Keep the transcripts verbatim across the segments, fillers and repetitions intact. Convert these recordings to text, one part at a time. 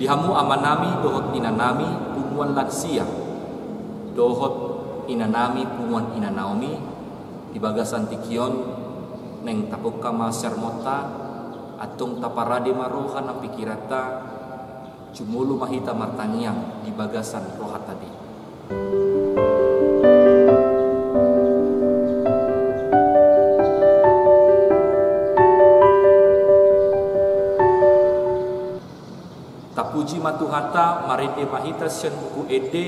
Hamu amanami dohot inanami punguan lansia, dohot inanami punguan ina Naomi, di bagasan tingki on naeng tapungka ma sermonta, antong taparade ma roha nang pingkiranta, jumolo ma hita martangiang di bagasan rohanta be. Tapuji ma Tuhanta, marende ma hita sian Buku Ende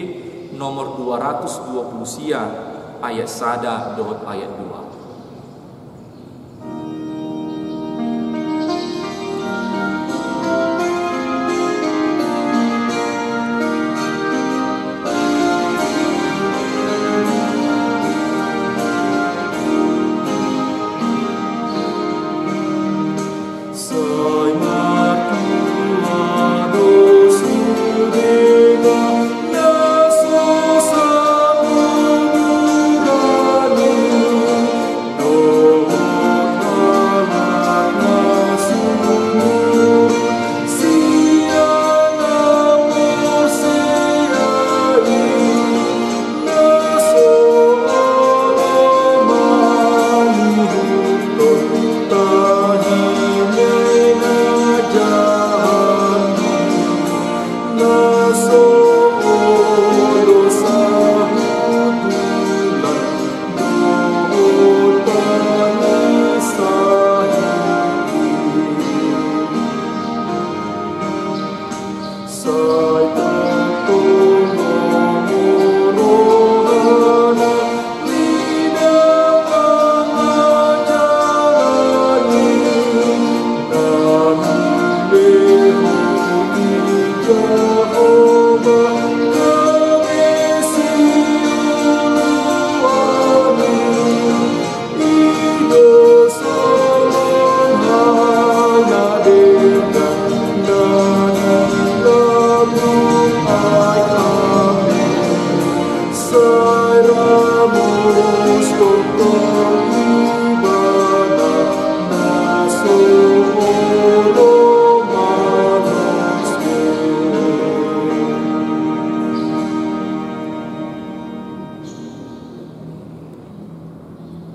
nomor dua ratus dua puluh sia, ayat sada dohot ayat dua.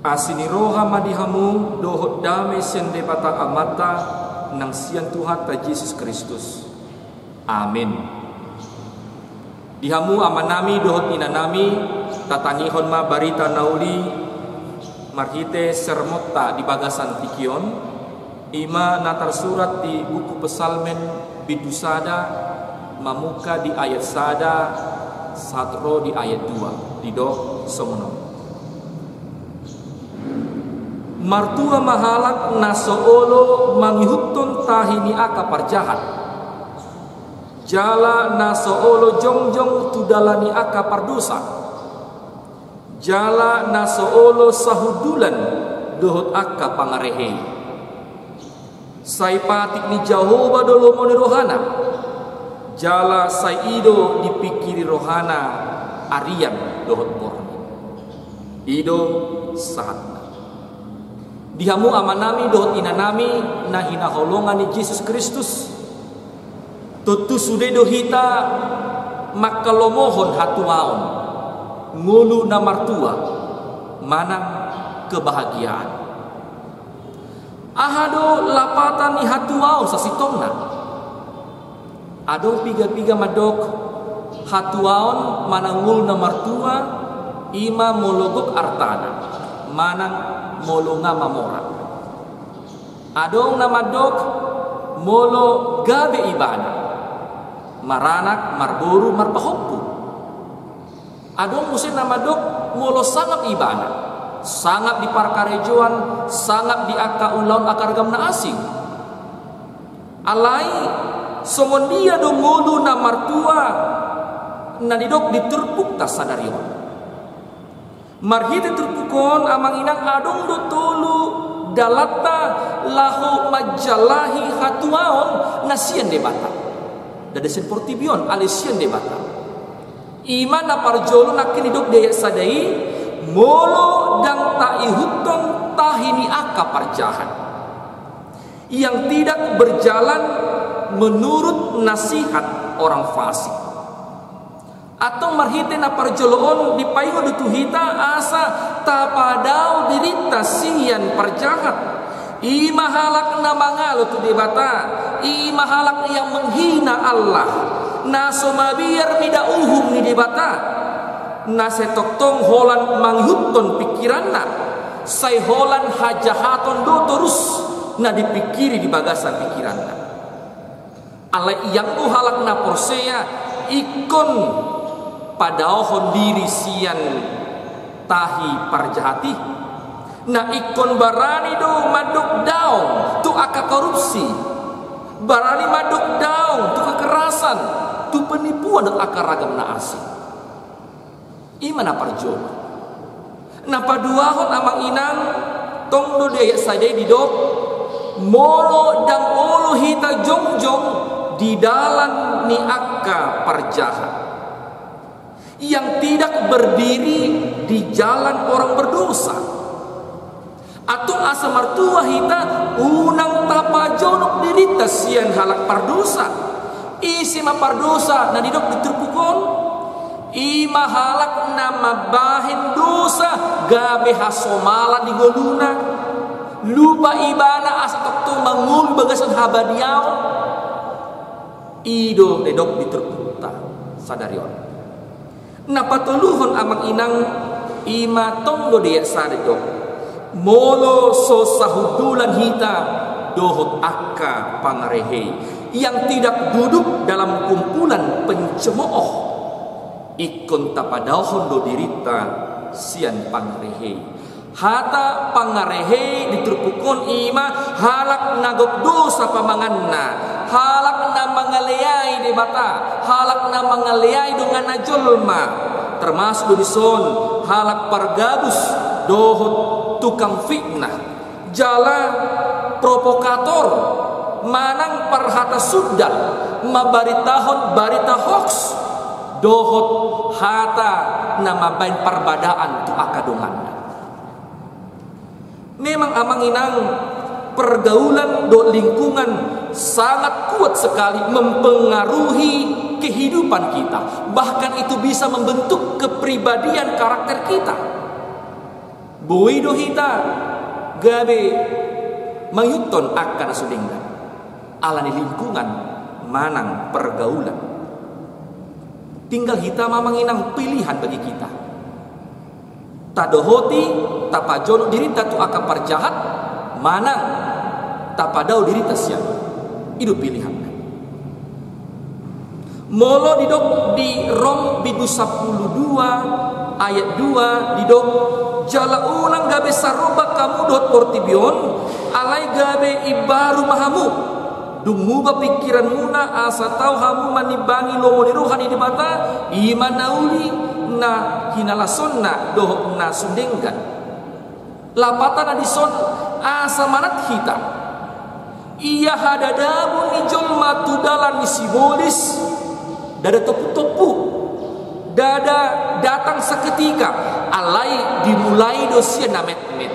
Asi ni roha ma di hamu dohot dame sian Debata Amanta nang sian Tuhanta Jesus Kristus. Amin. Di hamu amanami dohot inanami, tatangihon ma barita na uli marhite sermonta di bagasan tingki on, i ma na tarsurat di buku Psalmen bindu sada, mamungka di ayat sada sahat ro di ayat dua, didok songon on. Martua ma halak na so olo mangihuthon tahi ni angka parjahat, jala na so olo jongjong tu dalan ni angka pardosa, jala na so olo sahundulan dohot angka pangarehei. Sai patik ni Jahowa do lomo ni rohana, jala sai i do dipingkiri rohana arian dohot borngin. I do sahatna. Di hamu amanami dohot inanami na hinaholongan ni Jesus Kristus, tontu sude do hita mangkalomohon hatuaon, ngolu na martua, manang kebahagiaan. Aha do lapatan ni hatuaon sasintongna? Adong piga-piga mandok hatuaon manang ngolu na martua, i ma molo gok artana, manang molo nga mamora. Adong na mandok molo gabe ibana, maranak, marboru, marpahompu. Adong muse na mandok molo sangap ibana, sangap di parkarejoan, sangap di angka ulaon angka ragam na asing. Alai songon dia do ngolu na martua na nidok di turpukta sadari on? Marhite turpuk on, amang inang, adong do tolu dalanta laho manjalahi hatuaon na sian Debata. Ndada sian portibi on, alai sian Debata. I ma na parjolo nangkin didok di ayat sada i, molo ndang taihuthon tahi ni angka parjahat. Yang tidak berjalan menurut nasihat orang fasik. Antong marhite na parjolo on dipaingot do tu hita asa tapadao dirinta sian parjahat. I ma halak na mangalo tu Debata, i ma halak yang menghina Allah, na so mabiar mida uhum ni Debata, na sai tongtong holan mangihuthon pingkiranna, sai holan hajahaton do torus na dipingkiri di bagasan pingkiranna. Alai ianggo halak na porsea ingkon padaohon diri sian tahi parjahat i. Na ingkon barani do mandok daong tu angka korupsi, barani mandok daong tu kekerasan, tu penipuan dohot angka ragam na asing. I ma na parjolo. Na paduahon amang inang, tong do di ayat sada i didok, molo ndang olo hita jongjong di dalan ni angka parjahat, yang tidak berdiri di jalan orang berdosa. Antong asa martua hita, unang tapajonok dirinta sian halak pardosa. Ise ma pardosa na didok di turpuk on? I ma halak na mambahen dosa gabe hasomalan di ngoluna, lupa ibana asa tongtong mangolu bagasan habadiaon. I do na didok di turpukta sadari on. Na patoluhon amang inang, i ma tong do di ayat sada didok, molo so sahundulan hita dohot angka pangarehei yang tidak duduk dalam kumpulan pencemooh, ingkon tapadaohon do dirinta sian pangarehei. Hata pangarehei di turpuk on i ma halak na gok dosa pamanganna, halak na mangaleai Debata, halak na mangaleai donganna jolma, termasuk do dison halak pargabus dohot tukang fitnah, jala provokator manang parhata sundal, mambaritahon barita hoaks dohot hata na mambahen parbadaan tu angka donganna. Memang amang inang, pergaulan dohot lingkungan sangat kuat sekali mempengaruhi kehidupan kita. Bahkan itu bisa membentuk kepribadian karakter kita. Boi do hita gabe mangihuthon angka na so denggan ala ni lingkungan manang pergaulan. Tinggal hita ma amang inang, pilihan bagi kita. Tadohoti, tapajonok dirinta tu angka parjahat, manang tapadao dirinta sian i. I do pilihanna. Molo didok di Rom bindu sampulu dua ayat dua didok, jala unang gabe sarombak hamu dohot portibi on, alai gabe imbaru ma hamu. Dung muba pingkiranmuna asa tau hamu manimbangi lomo ni roha ni Debata, i ma na uli na hinalasonna dohot na sun denggan. Lapatanna dison asa manat hita. Ia hadadabu ni jolma tu dalan ni sibolis, ndada tompu-tompu, ndada datang seketika, alai dimulai do sian na metmet,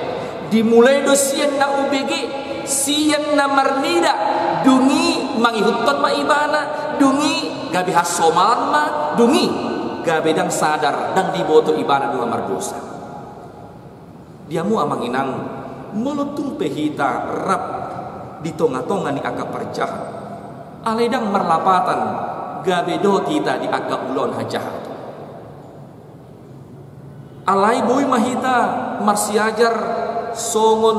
dimulai do sian na ubege, sian na marnida, dung i mangihuthon ma ibana, dung i gabe hasomalan ma, dung i gabe ndang sadar, ndang diboto ibana nunga mardosa. Dia hamu amang inang, molo tung pe hita rap di tonga-tonga ni angka parjahat, alai ndang marlapatan gabe dohot hita di angka ulaon hajahaton. Alai boi ma hita marsiajar songon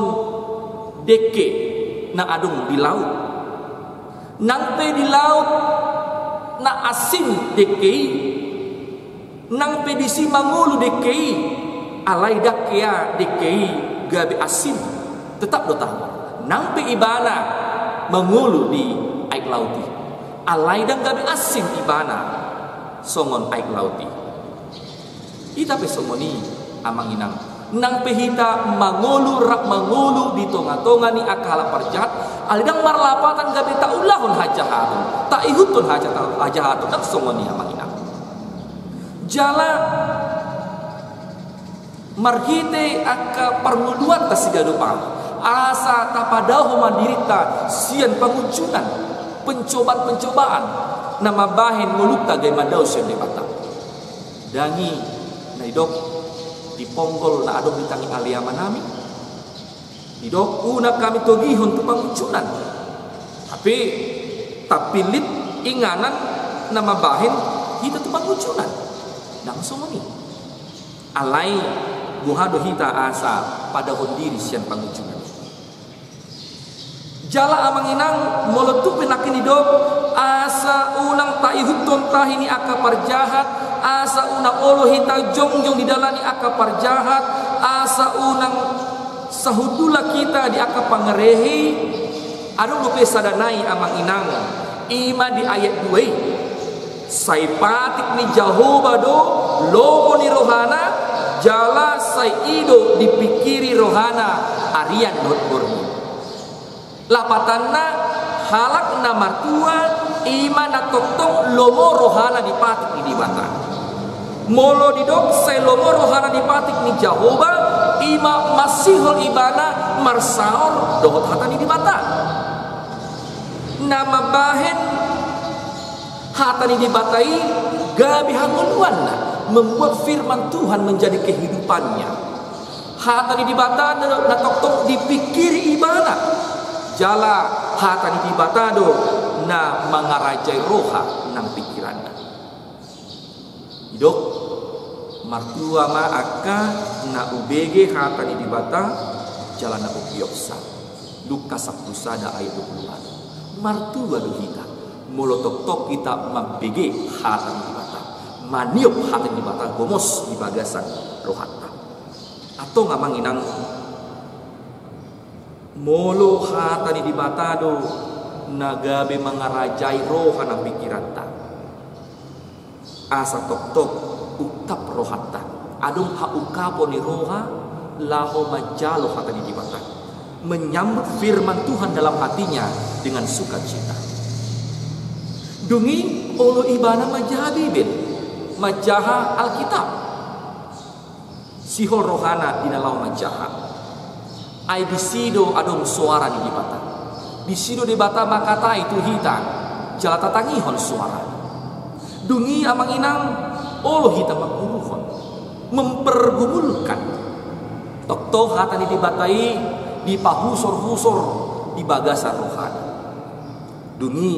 dengke na adong di laut. Nang pe di laut na asin dengke i, nang pe disi mangolu dengke i, alai ndang hea dengke i gabe asin, tetap do tangor. Nang pe ibana mangolu di aek laut i, alai ndang gabe asin ibana songon aek laut i. Hita pe songon i amang inang. Nang pe hita mangolu, rap mangolu di tonga-tonga ni angka halak parjahat, alai ndang marlapatan gabe taulahon hajahaton, taihuthon haja-, hajahaton, ndang songon i amang inang. Jala marhite angka parngoluanta siganup ari, asa tapadaohon ma dirinta sian pangunjunan, pencobaan-pencobaan. na mambahen ngolunta gabe mandao sian Debata. Ndang i na didok di ponggol na adong di tangi ni ama nami. Didok unang hami togihon tu pangunjunan. Hape tapillit inganan na mambahen hita tu pangunjunan. Ndang songon i. Alai boha do hita asa padahon diri sian pangunjunan? Jala amang inang, molo tung pe nangkin didok, asa unang taihuthon tahi ni angka parjahat, asa unang olo hita jongjong di dalan ni angka parjahat, asa unang sahundul hita di angka pangarehe. Adong dope sada nai amang inang, i ma di ayat dua i. Sai patik ni Jahowa do lomo ni rohana, jala sai i do dipingkiri rohana arian dohot borngin. Lapatanna, halak na martua i ma na tongtong lomo rohana di patik ni Debata. Molo didok sai lomo rohana di patik ni Jahowa, i ma masihol ibana marsaor dohot hata ni Debata. Na mambahen hata ni Debata i gabe hangoluanna, membuat firman Tuhan menjadi kehidupannya. Hata ni Debata do na tongtong dipingkiri ibana. Jala hata ni Debata do na mangarajai roha nang pingkiranna. Didok, martua ma angka na hubege hata ni Debata, jala na hubioksa. Lukas sampulu sada ayat dua pulu ualu. Martua do hita molo tongtong hita mambege hata ni Debata, maniop hata ni Debata gomos di bagasan rohanta. Antong amang inang, molo hata ni Debata do na gabe mangarajai roha nang pingkiranta, asa tongtong ungkap rohanta. Adong haungkapon ni roha laho manjalo hata ni Debata, menyambut firman Tuhan dalam hatinya dengan sukacita. Dung i olo ibana manjaha Bibel, manjaha Alkitab. Sihol rohana di na laho manjaha. Ai disi do adong soara ni Debata. Disi do Debata mangkatai tu hita, jala tatangihon soarana. Dung i amang inang, olo hita mangguruhon, mempergumulkan. Tongtong hata ni Debata i dipahusor-husor di bagasan rohana. Dung i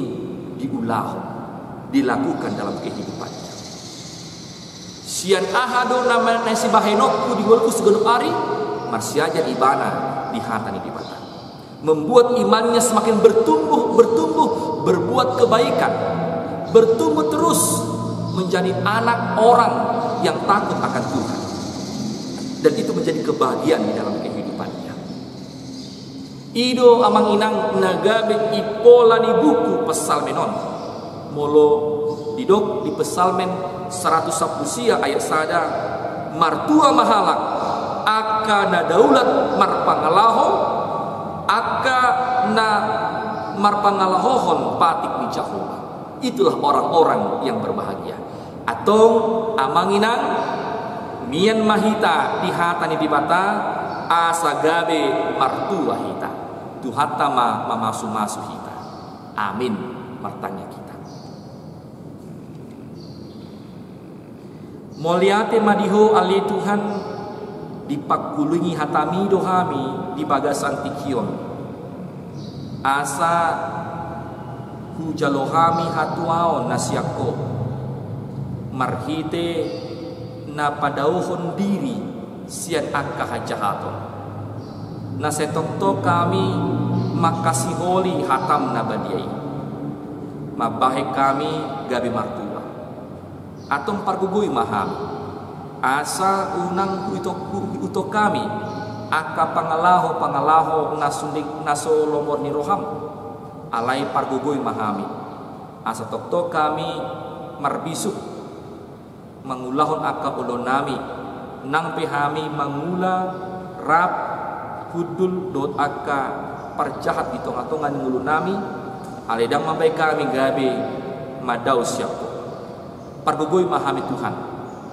diulahon, dilakukan dalam kehidupannya. Sian aha do na ma-, na sibahenonku di ngolungku siganup ari? Marsiajar ibana di hata ni Debata. Membuat imannya semakin bertumbuh, bertumbuh, berbuat kebaikan, bertumbuh terus menjadi anak orang yang takut akan Tuhan. Dan itu menjadi kebahagiaan di dalam kehidupannya. I do amang inang na gabe impola ni buku Psalmen on. Molo didok di Psalmen saratus sampulu sia ayat sada, martua ma halak angka na daulat marpangalaho, angka na marpangalahohon patik ni Jahowa. Itulah orang-orang yang berbahagia. Antong amang inang, mian ma hita di hata ni Debata, asa gabe martua hita. Tuhanta ma mamasu-masu hita. Amin. Martangiang hita. Mauliate ma di Ho ale Tuhan, dipangkulingi hataMi do hami di bagasan tingki on. Asa hujalo hami hatuaon na sian Ho, marhite na padaohon diri sian angka hajahaton. Na sai tongtong hami mangkasiholi hataM na badia i, mambahen hami gabe martua. Antong pargogoi ma hami, asa unang huitok-, huihuthon hami angka pangalaho-pangalaho na sunding na so lomo ni rohaM. Alai pargogoi ma hami, asa tongtong hami marbisuk mangulahon angka ulaonnami, nang pe hami mangula rap hundul dohot angka parjahat di tonga-tonga ni ngolunami, alai ndang mambahen hami gabe mandao sian Ho. Pargogoi ma hami Tuhan,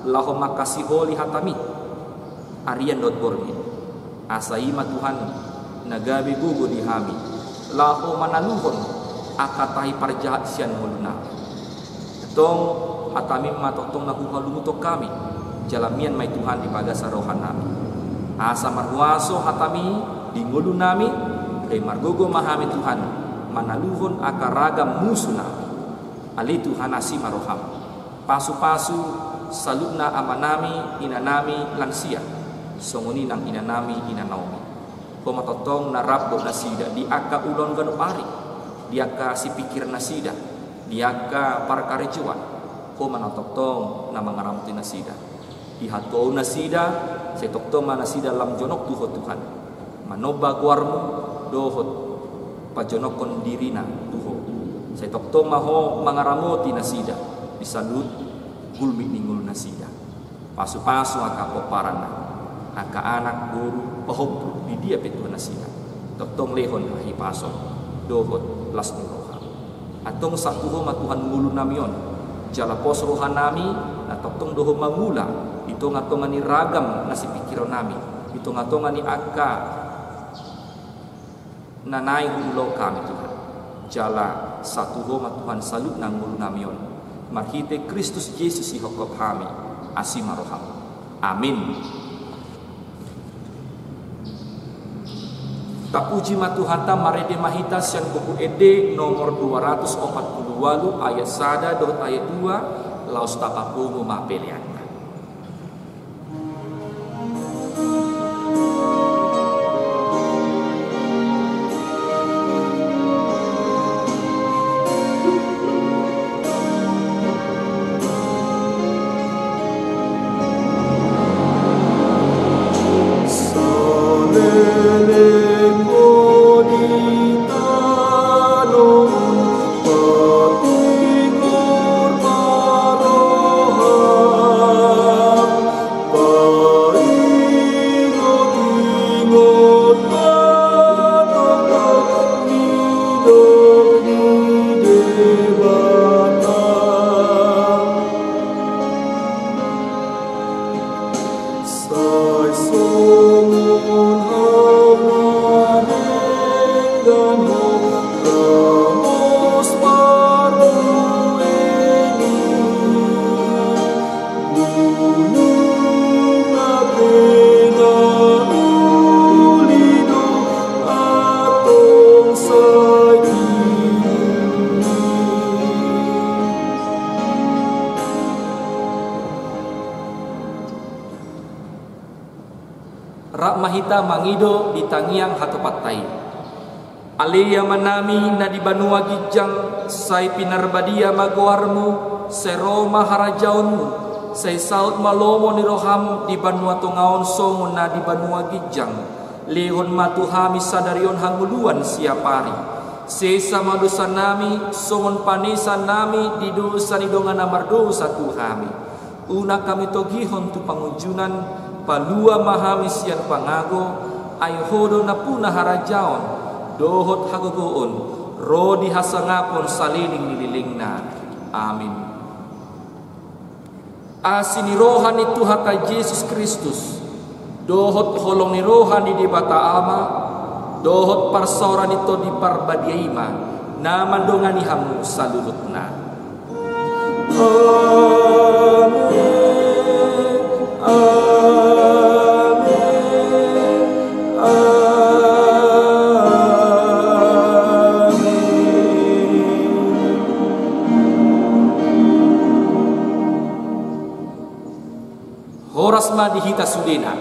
laho mangkasiholi hataMi, arian dohot borngin. Asa i ma Tuhan na gabe gogo di hami, laho manaluhon angka tahi parjahat sian ngolunami. Tong, hataMi ma tongtong na huhalunguthon hami, jala mian ma i Tuhan di bagasan rohanami. Asa marhuaso hataMi di ngolunami, gabe margogo ma hami Tuhan, manaluhon angka ragam musunami. Ale Tuhan, asi ma rohaM. Pasupasu saluhutna amanami, inanami, lansia, songon i nang inanami, ina Naomi. Ho ma tongtong na rap dohot nasida di angka ulaon ganup ari, di angka sipikirannasida, di angka parkarejoan. Ho ma na tongtong na mangaramoti nasida. Di hatuaonnasida, sai tongtong ma nasida lam jonok tu Ho Tuhan, manomba goarMu dohot pajonokhon dirina tu Ho. Sai tongtong ma Ho mangaramoti nasida di saluhut gulmit ni ngolunasida. Pasupasu angka pomparanna, angka anak, boru, pahompu, di dia pe Tuhan nasida. Tongtong lehon hahipason dohot las ni roha. Antong sahat tu Ho ma Tuhan ngolunami on, jala pos rohanami na tongtong do Ho mangula di tongatonga ni ragam na sipikironnami, di tongatonga ni angka na naeng huulahon hami, Tuhan. Jala sahat tu Ho ma Tuhan saluhutna ngolunami on. Marhite Kristus Jesus ihophop hami, asi ma rohaM. Amin. Tapuji ma Tuhanta, marende ma hita sian Buku Ende nomor dua ratus opat pulu ualu, ayat sada dohot ayat dua, laos tapapungu ma peleanta. Rap ma hita mangido di tangiang hatopanta i. Ale Amanami na di banua ginjang, sai pinarbadia ma goarMu, sai ro ma harajaonMu, sai saut ma lomo ni rohaM di banua tonga on songon na di banua ginjang. Lehon ma tu hami sadari on hangoluan siapari. Sesa ma dosanami, songon panesanami di dosa ni dongan na mardosa tu hami. Unang hami togihon tu pangunjunan, palua ma hami sian pangago, ai Ho do nampuna harajaon, dohot hagogoon, ro di hasangapon saleleng ni lelengna. Amin. Asi ni roha ni Tuhanta Jesus Kristus, dohot holong ni roha ni Debata Ama, dohot parsaoran ni Tondi Parbadia i ma, na mandongani hamu saluhutna. Amen. Amen. Amen. Horas ma di hita sudena.